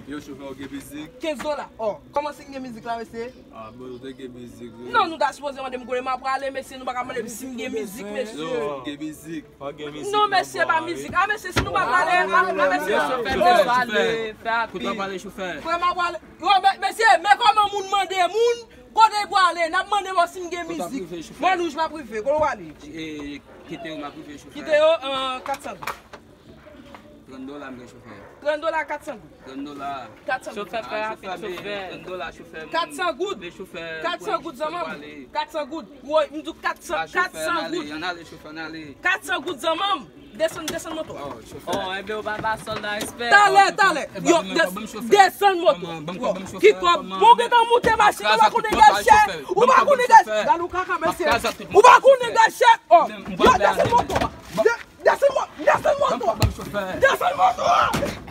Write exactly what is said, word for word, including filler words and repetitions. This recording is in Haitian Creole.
Yo, chofè, ou gen mizik? Kenz dola. Oh, kòman si m gen mizik la, mesye? Ah, bon, ou te gen mizik, wi. Non, nou ta sipoze mande m kote m ap prale, mesye, nou pa ka mande m si m gen mizik, mesye. Yo, ou gen mizik. Non, mesye, pa mizik. Ah, mesye, si nou pa prale, ah, mesye. Yo, chofè, chofè, chofè. Kote w ap prale, chofè? Frè m ap prale. Yo, mesye, men kòman moun mande moun, kote l prale, n ap mande m si m gen mizik. Mòn Wouj m ap rive, kote w prale? Kite yo, m ap rive, chofè. Kite yo, kat san goud. Trant dola m gen, chofè. Trant dola, kat san goud. Trant dola. Kat san goud. Chofè, fè rapid, chofè. Trant dola, chofè. Kat san goud. Men chofè. Kat san goud, zanmanm. Kat san goud. Woy, m di w kat san, kat san goud. Ann ale, chofè, ann ale. Kat san goud, zanmanm. Desann, desann moto. Oh, chofè. Oh, enben, ou pa ba sòlda, respè. Talè, talè. Yo, desann moto. Ki kòb? Bon, gentan moute machin, ou pa konn degaj chè. Ou pa konn degaj chè. Gade ou kaka, mesye. Ou pa konn degaj chè. Oh, yo, desann moto. Desann moto. Desann moto. Desann moto.